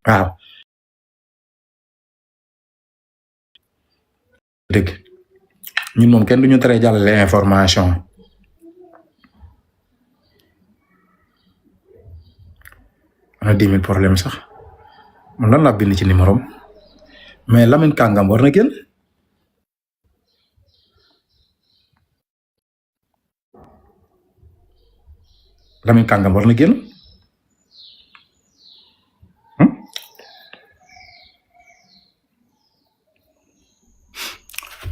waaw dëgg ñun moom kenn duñu tere jàllale information ana 10 000 problème sax man lan laa bind ci numéro mais Lamine Kàngam war na génn Lamine Kàngam war na génn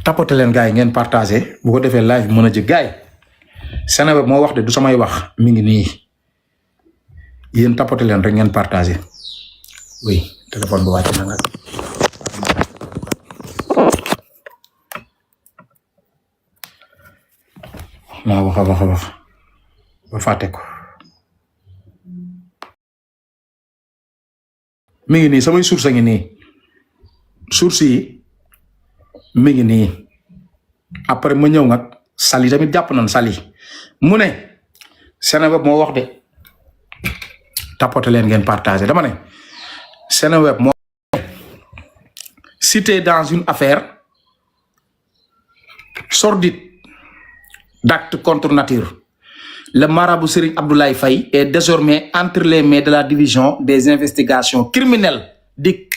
tapote leen gars yi ngeen partagé bu ko defee live bi mën a jëg gars yi Seneweb moo wax de du samay wax mi ngi nii yéen tapote leen rek ngeen partagé oui téléphone bu wàcc na nga naa wax a wax ba fàtte ko mi ngi nii samay source a ngi nii source yi mi ngi nii après ma ñëw nag Sali tamit jàpp nañ Sali mu ne Seneweb moo wax de tapote leen ngeen partagé dama ne Seneweb moo cité dans une affaire sordide d'actes contre nature le marabout Serigne Abdoulaye Faye est désormais entre les mains de la division des investigations criminelles DIC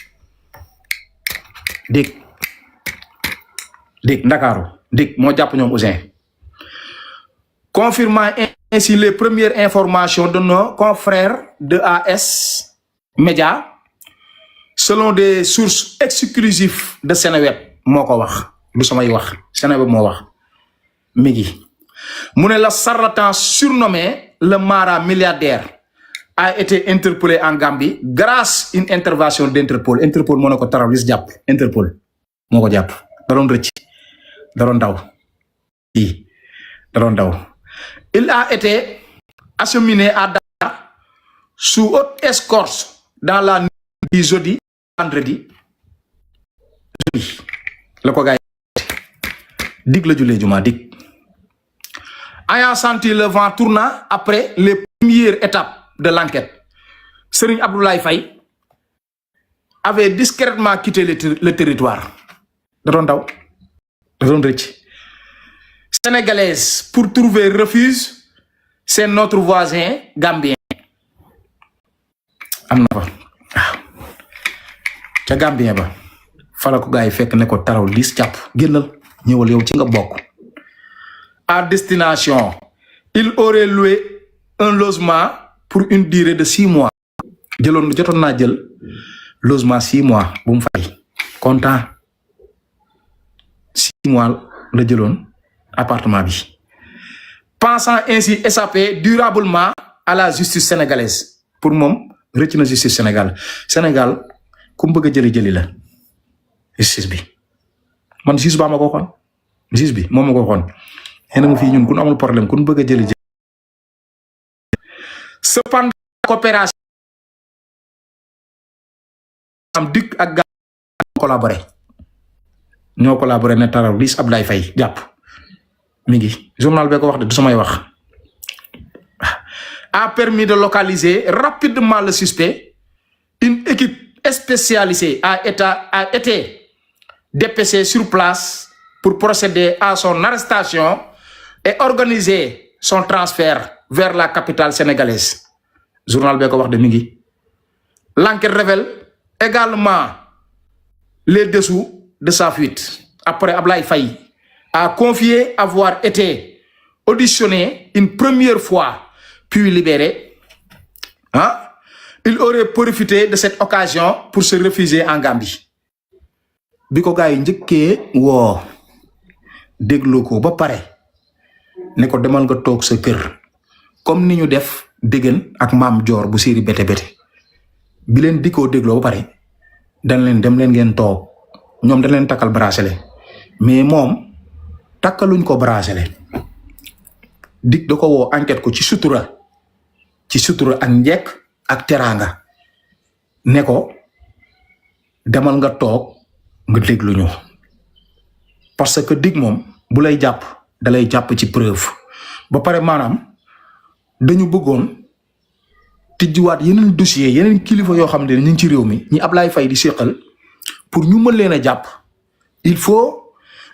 Ndakaaru DIC moo jàpp ñoom Ouzin confirmant ainsi les premières informations de nos confrères de AS Média selon des sources exclusives de Seneweb moo ko wax lu samay wax Seneweb moo wax mi ngi mu ne la charlatan surnommé le Mara milliardaire a été interpellé en Gambie grâce à une intervention d'Interpol. Interpol moo ne ko terroriste jàpp Interpol moo ko jàpp da doon rëcc da doon daw il a été acheminé à Dakar sous haute escorte dans la nuit du jeudi vendredi la ko gaay dig la julee juma dig ayant senti le vent tournant après les premières étapes de l'enquête Serigne Abdoulaye Faye avait discrètement quitté le territoire da doon daw da doon rëcc sénégalaise pour trouver refuge c'est notre voisin gambien am na fa waaw ca gambien ba fala ko gars yi fekk ne ko taraw liis jàpp génnal ñëwal yow ci nga bokk à destination il aurait loué un logement pour une durée de 6 mois jotoon naa jël logement 6 mois bu mu fay content 6 mois la jëloon appartement bi pensant ainsi échapper durablement à la justice sénégalaise pour moom rëcc na justice Sénégal ku mu bëgg a jëli la justice bi man justice ba ma ko waxoon justice bi moom ma ko waxoon xëy na fii ñun ku ñu amul problème ku ñu bëgg a jëli cependant coopération am DIC ak ga ñoo collaboré ne taraw liis Abdoulaye Faye jàpp mi ngi journal bee ko wax de du samay wax a permis de localiser rapidement le suspect une équipe spécialisée a été dépêchée sur place pour procéder à son arrestation et organiser son transfert vers la capitale sénégalaise journal bee ko wax de mi ngi l'enquête révèle également les dessous de sa fuite après Abdoulaye Faye a confié avoir été auditionné une première fois puis libéré il aurait profité de cette occasion pour se réfugier en Gambie bi ko gars yi njëkkee woo déglu ko ba pare ne ko demal nga toog sa kër comme ni ñu def déggan ak maam Joor bu série bété bi leen di ko dégloo ba pare dañ leen dem leen ngeen toog ñoom dañ leen takkal bracelet mais moom takkaluñ ko bracelet dik da ko woo enquête ko ci sutura ak njekk ak teraanga ne ko demal nga toog nga déglu ñu parce que dig moom bu lay jàpp dalay jàpp ci preuve ba pare maanaam dañu bëggoon tijjiwaat yeneen dossier yeneen kilifa yoo xam ne ñu ngi ci réew mi ñi Ablaye Faye di séqal pour ñu mën leen a jàpp il faut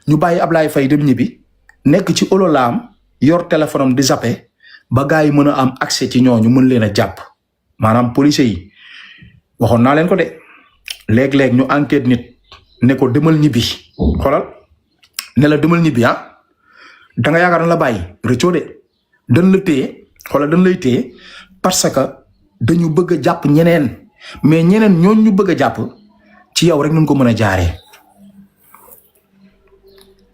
ñu bàyyi Ablaye Faye dem ñibbi nekk ci ololaam yor téléphone am di zappé ba gars yi mën a am accès ci ñooñu mën leen a jàpp maanaam policiers yi waxoon naa leen ko de léeg-léeg ñu enquête nit ne ko demal ñibbi xoolal ne la demal ñibbi da nga yaakaar na la bàyyi rëccoo de dañ la téye xoolal dañ lay téye parce que dañu bëgg a jàpp ñeneen mais ñeneen ñooñu ñu bëgg a jàpp ci yow rek nañ ko mën a jaaree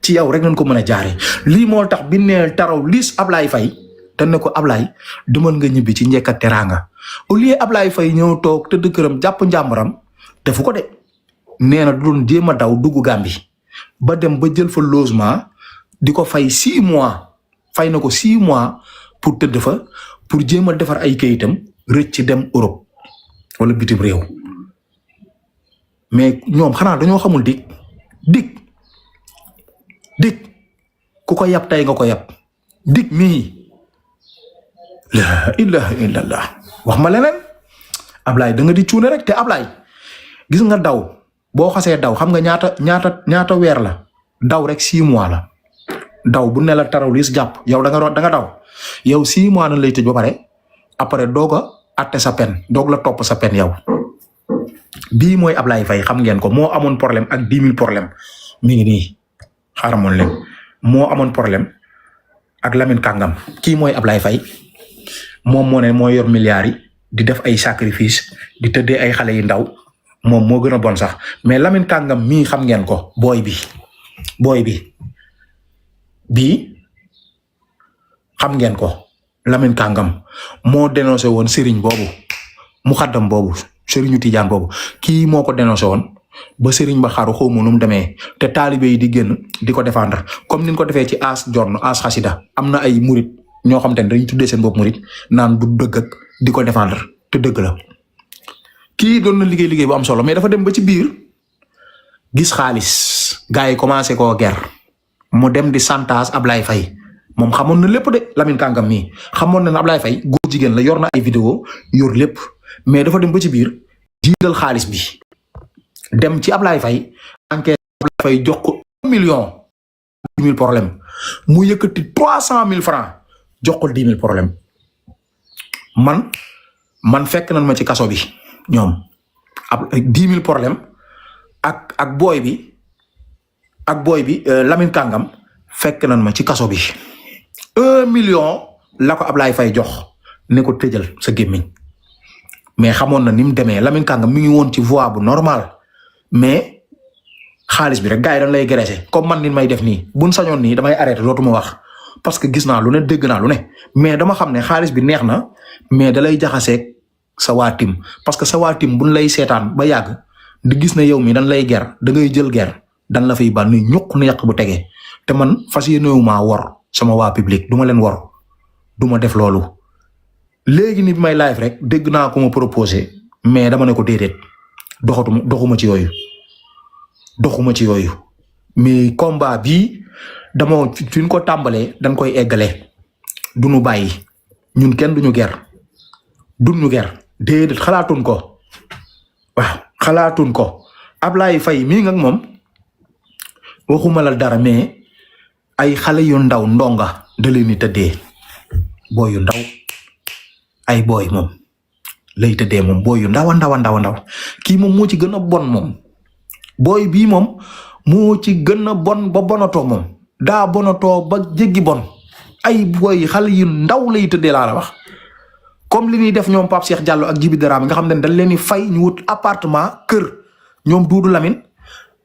ci yow rek nañ ko mën a jaaree lii moo tax bi ne taraw liis Ablaye Faye dañ ne ko Ablaye demal nga ñibbi ci njëkk ak teraanga au lieu Ablaye Faye ñëw toog tëdd këram jàpp njàmbaram defu ko de nee na doon jéem a daw dugg Gàmbi ba dem ba jël fa logement di ko fay 6 mois fay na ko 6 mois pour tëdd fa pour jéem a defar ay kayitam rëcc dem Europe wala bitim réew mais ñoom xanaa dañoo xamul dig ku ko yab tey nga ko yab dig mii la ilaha illallah wax ma leneen Ablaye da nga di cuune rek te Ablaye gis nga daw boo xasee daw xam nga ñaata weer la daw rek 6 mois la daw bu ne la taraw liis jàpp yow da nga daw yow 6 mois na lay tëj ba pare après doog a atte sa pen doog la topp sa pen yow bii mooy Ablaye Faye xam ngeen ko moo amoon problème ak 10 000 problème mi ngi nii xaaramoon leen moo amoon problème ak Lamine Kàngam kii mooy Ablaye Faye moom moo ne moo yor milliards yi di def ay sacrifice di tëddee ay xale yu ndaw moom moo gën a bon sax mais Lamine Kàngam mii xam ngeen ko booy bi bii xam ngeen ko Lamine Kàngam moo dénoncé woon Serigne boobu mu xaddam boobu Serigne Tidiane boobu kii moo ko dénoncé woon ba Serigne ba xaru xaw ma nu mu demee te taalibe yi di génn di ko défendre comme ni ñu ko defee ci as jorn as xasida am na ay murit ñoo xam te ne dañuy tuddee seen bopp murit naan du dëgg ak di ko défendre te dëgg la kii doon na liggéey bu am solo mais dafa dem ba ci biir gis xaalis gars yi commencé koo ger mu dem di santage Ablaye Faye moom xamoon na lépp de Lamine Kàngam mii xamoon na ne Ablaye Faye góor jigéen la yor na ay vidéo yor lépp mais dafa dem ba ci biir jiital xaalis bi dem ci Ablaye Faye enquête Ablaye Faye jox ko 1 million 10 000 problème mu yëkkati 300 000 francs jox ko 10 000 problème man fekk nañ ma ci kaso bi ñoom ab 10 000 problème ak booy bi Lamine Kàngam fekk nañ ma ci kaso bi 1 million la ko Ablaye Faye jox ne ko tëjal sa gémmiñ mais xamoon na ni mu demee Lamine Kàngam mi ngi woon ci voie bu normal mais xaalis bi rek gars yi dañ lay graisser comme man ni may def nii buñ sañoon nii damay arrêté dootuma wax parce que gis naa lu ne dégg naa lu ne mais dama xam ne xaalis bi neex na mais da lay jaxaseeg sa waa tim parce que sa waa tim buñ lay seetaan ba yàgg di gis ne yow mi dañ lay ger da ngay jël ger dan la fiy ban ni ñuq nu yàq bu tegee te man fas yéenewumaa wor sama waa public duma leen wor duma def loolu léegi ni bi may live rek dégg naa ko ma proposé mais dama ne ko déedéet doxuma ci yooyu mais combat bii dama fi ñu ko tàmbalee dañ koy eggale duñu bàyyi ñun kenn duñu ger déedéet xalaatuñ ko waaw xalaatuñ ko Ablaye Faye mii nga moom waxuma la dara mais ay xale yu ndaw ndonga da leen di tëddee booy yu ndaw ay booy moom lay tëddee moom booy yu ndaw kii moom moo ci gën a bon moom booy bii moom moo ci gën a bon ba bonatoo moom daa bonatoo ba jéggi bon ay booy xale yu ndaw lay tëddee laa la wax comme li ñuy def ñoom Pape Cheikh Diallo ak Djibi Dramé nga xam ne dañ leen di fay ñu wut appartement kër ñoom Doudou Lamine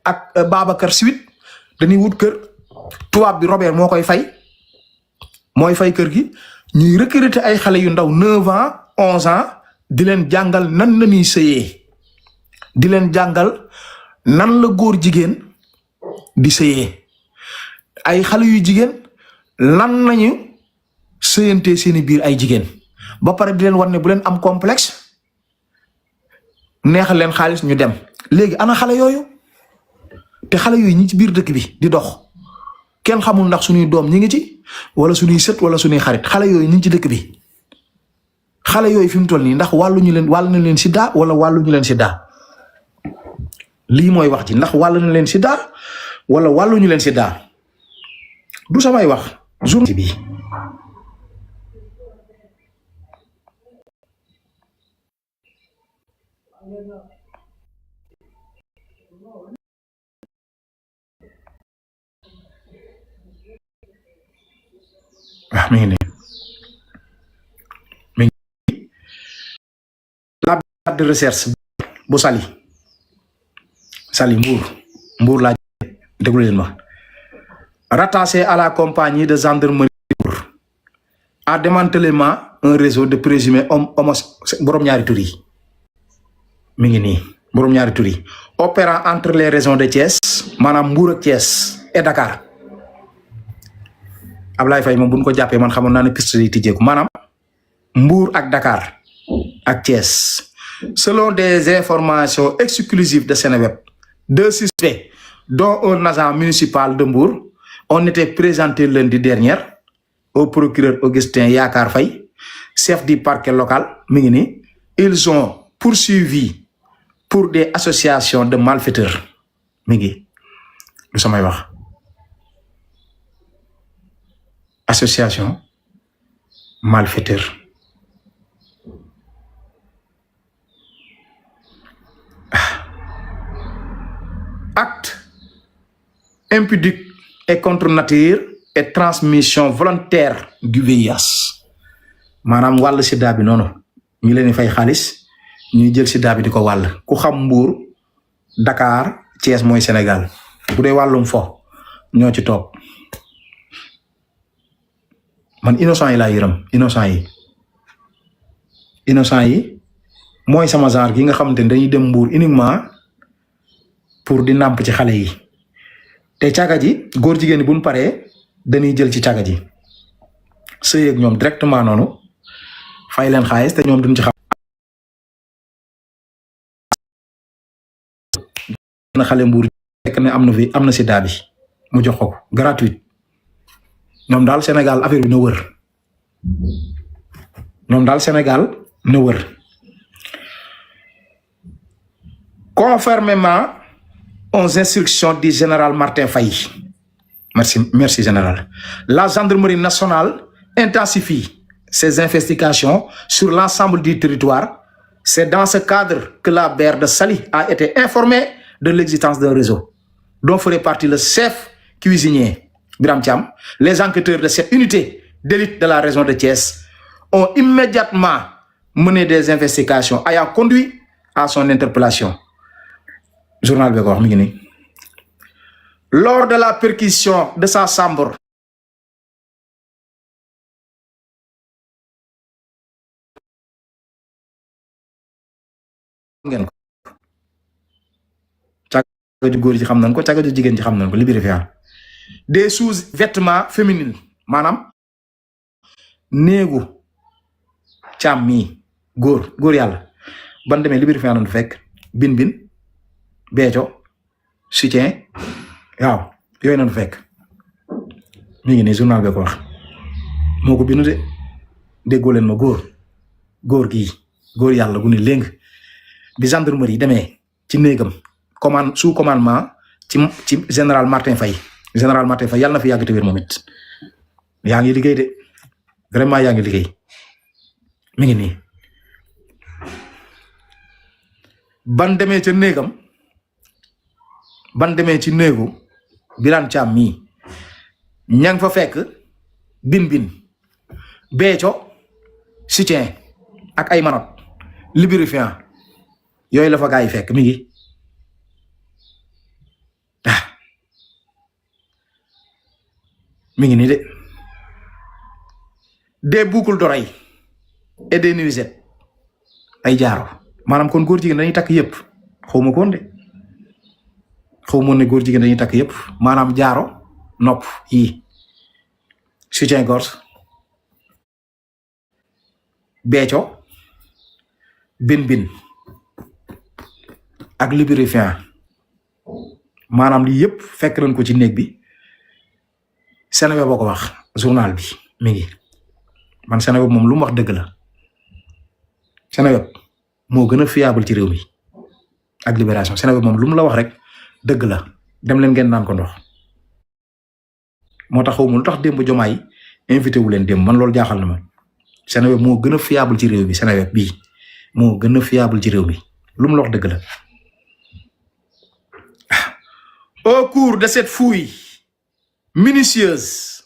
ak Babacar Suite dañuy wut kër tubaab bi Robert moo koy fay mooy fay kër gi ñuy recruter ay xale yu ndaw 9 ans 11 ans di leen jàngal nan la ñuy sëyee di leen jàngal nan la góor jigéen di sëyee ay xale yu jigéen lan nañu sëyantee seeni biir ay jigéen ba pare di leen war ne bu leen am complexe neexal leen xaalis ñu dem léegi ana xale yooyu te xale yooyu ñi ci biir dëkk bi di dox kenn xamul ndax suñuy doom ñi ngi ci wala suñuy sët wala suñuy xarit xale yooyu ñi ci dëkk bi xale yooyu fi mu toll nii ndax wàllu na leen sida wala wàlluñu leen sida lii mooy wax ji ndax wàllu na leen sida wala wàlluñu leen sida du samay wax jour bi mi ngi nii la brigade de recherche bu Saly Mbour laa déglu leen ma rattaché à la compagnie de gendarmerie a démantèlement un réseau de présumés borom ñaari tur yi mi ngi nii borom ñaari tur yi opérant entre les régions de Thiès maanaam Mbour ak Thiès et Dakar Ablaye Faye moom bu ñu ko jàppee man xamoon naa ne piste yi tijjeeku maanaam Mbour ak Dakar ak Thiès selon des informations exclusives de Seneweb, 2 suspects dont un agent municipal de Mbour ont été présentés lundi dernier au procureur Augustin Yakar Faye, chef du parquet local mi ngi nii. Ils ont poursuivi pour des associations de malfaiteurs mi ngi du samay wax association malfaiteurs acte impudique et contre nature et transmission volontaire du VIH maanaam wàll sida bi noonu ñu leen di fay xaalis ñuy jël sida bi di ko wàll ku xam Mbour Dakar Thiès mooy Sénégal bu dee wàllum fo ñoo ci toog man innocent yi laa yërëm innocent yi mooy sama genre gi nga xamante ne dañuy dem Mbour uniquement pour di nàmp ci xale yi te càgga ji góor jigéen ñi bu ñu paree dañuy jël ci càgga ji sëy ak ñoom directement noonu fay leen xaalis te ñoom duñ ci xam na xale Mbour fekk ne am na sida bi mu jox ko gratuite ñoom daal Sénégal affaire bi na wër conformément aux instructions du général Martin Faye. Merci général. La gendarmerie nationale intensifie ses investigations sur l'ensemble du territoire. C'est dans ce cadre que la maire de Saly a été informée de l'existence d'un réseau dont ferait partie le chef cuisinier Biram Thiam. Les enquêteurs de cette unité d'élite de la région de Thiès ont immédiatement mené des investigations ayant conduit à son interpellation. Journal bi ko wax mi ngi nii. Lors de la perquisition de sa chambre ngeen ko càgga ju góor ji xam nañ ko càgga ju jigéen ji xam nañ ko lubrifiant des sous-vêtements féminines maanaam néegu càmm mi góor yàlla ban demee lubrifiant nañ fekk bin beeco soutien waaw yooyu nañu fekk mi ngi nii journal bi ko wax moo ko bindu de déggoo leen ma góor yàlla gu ne léng bi gendarmerie demee ci néegam sous commandement ci général Martin Faye yàlla na fi yàgg te wér moom it yaa ngi liggéey de vraiment yaa ngi liggéey mi ngi nii ban demee ci néegu Birane Thiam mii ña nga fa fekk bin beeco soutien ak ay manot lubrifiant yooyu la fa gaa yi fekk mi ngi mi ngi nii de des boucles d'oreilles et des nuisettes ay jaaro maanaam kon góor jigéen dañuy takk yëpp xawma koon de xawma ne góor jigéen dañuy takk yëpp maanaam jaaro nopp yi soutien gorge beeco bin ak lubrifiant maanaam lii yëpp fekk nañ ko ci néeg bi Seneweb boo ko wax journal bi mi ngi man Seneweb moom lu mu wax dëgg la Seneweb moo gën a fiable ci réew mi ak Libération. Seneweb moom lu mu la wax rek dëgg la dem leen ngeen naan ko ndox. moo tax xaw ma lu tax démb Jomaay invité wu leen démb man loolu jaaxal na ma. Seneweb moo gën a fiable ci réew mi. Seneweb bii moo gën a fiable ci réew mi lu mu la wax dëgg la. Au cours de cette fouille minutieuse,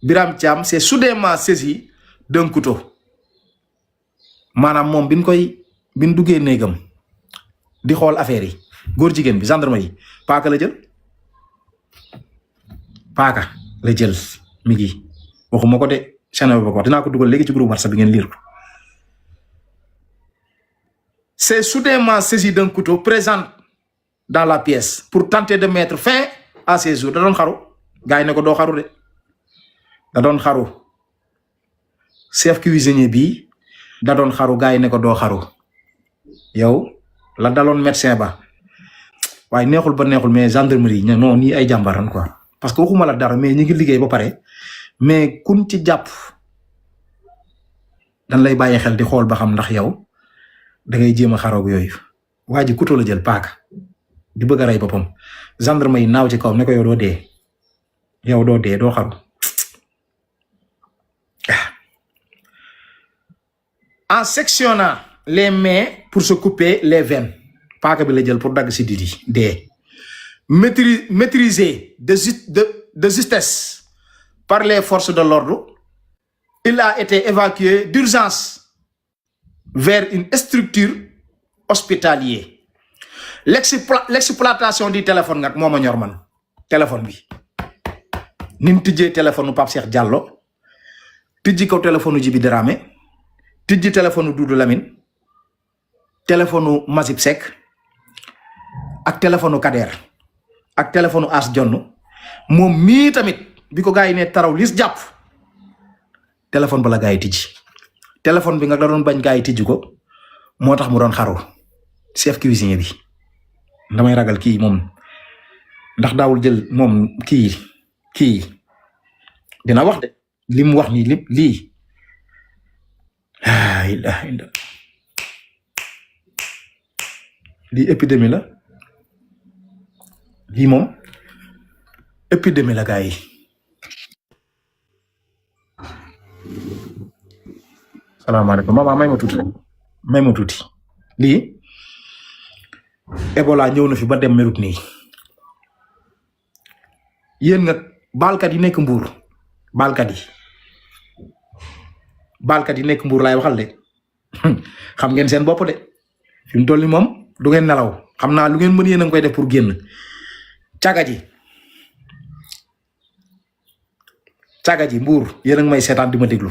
Biram Thiam s'est soudainement saisi d'un couteau. maanaam moom bin duggee néegam di xool affaire yi góor jigéen bi gendarme yi paaka la jël mi ngi waxuma ko de Seneweb ba ko dinaa ko dugal léegi ci groupe WhatsApp bi ngeen lire ko. s'est soudainement saisi d'un couteau présent dans la pièce pour tenter de mettre fin à ses jours. da doon xaru gars yi ne ko doo xaru de da doon xaru chef cuisinier bi da doon xaru gars yi ne ko doo xaru yow la daloon médecin ba waaye neexul ba neexul mais gendarmerie non nii ay jàmbaran quoi parce que waxuma la dara mais ñi ngi liggéey ba pare mais kun ci jàpp dan lay bàyyi xel di xool ba xam ndax yow da ngay jéem a xaroog yooyu. waa ji couteau la jël paaka di bëgg a rey boppam gendarme yi naaw ci kawam ne ko yow doo dee doo xaru. En sectionnant les mains pour se couper les veines paaka bi la jël pour dagg si didi dee. Maîtrisé de justesse par les forces de l'ordre, il a été évacué d'urgence vers une structure hospitalière. L'exploitation du téléphone nag moo ma ñor man téléphone bi ni mu tijjee téléphone Pape Cheikh Diallo tijji ko téléphone Djibi Dramé tijji téléphone Doudou Lamine téléphone Masib Seck ak téléphone Kader ak téléphone As Jonn moom mii tamit bi ko gars yi ne taraw lis jàpp téléphone ba la gars yi tijji téléphone bi nga da doon bañ gars yi tijji ko moo tax mu doon xaru chef cuisinier bi. damay ragal kii moom ndax daawul jël moom kii dina wax de li mu wax nii lépp lii laa ilaaha illa lii épidémie la lii moom épidémie la gars yi. salaamaaleykum maman may ma tuuti lii Ebola ñëw na fi ba dem melut nii yéen nga baalkat yi nekk Mbuur baalkat yi nekk Mbuur laay waxal de xam ngeen seen bopp de fi mu toll ni moom du ngeen nelaw xam naa lu ngeen mën yéen a ngi koy def pour génn caga ji Mbuur yéen a ngi may seetaan di ma déglu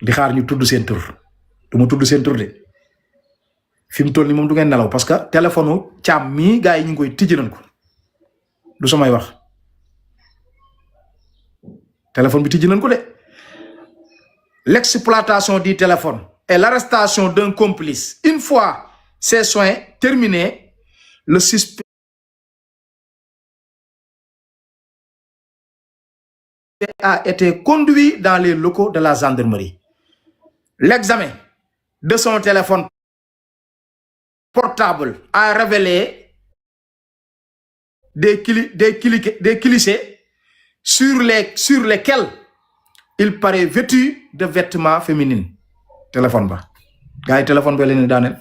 di xaar ñu tudd seen tur du ma tudd seen tur de fi mu toll ni moom du ngeen nelaw parce que téléphone Thiam mii gars yi ñu ngi koy tijji nañ ko du samay wax téléphone bi tijji nañ ko de l'exploitation du téléphone et l'arrestation d'un complice. Une fois ces soins terminés, le suspect a été conduit dans les locaux de la gendarmerie. L'examen de son téléphone portable a révélé des clichés sur lesquels il paraît vêtu de vêtements féminins. Téléphone ba gars yi téléphone ba leen daaneel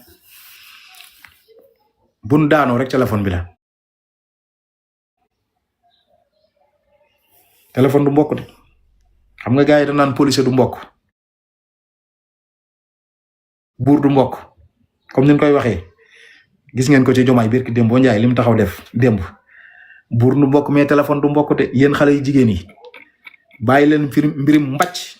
bun daanoo rek téléphone bi la téléphone du mbokk de xam nga gars yi da naan policier du mbokk buur du mbokk comme ni ñu koy waxee gis ngeen ko ci Jomaay biir ki démb boo njaay li mu taxaw def démb buur du mbokk mais téléphone du mbokk de yéen xale yu jigéen yi bàyyi leen mbirim mbàcc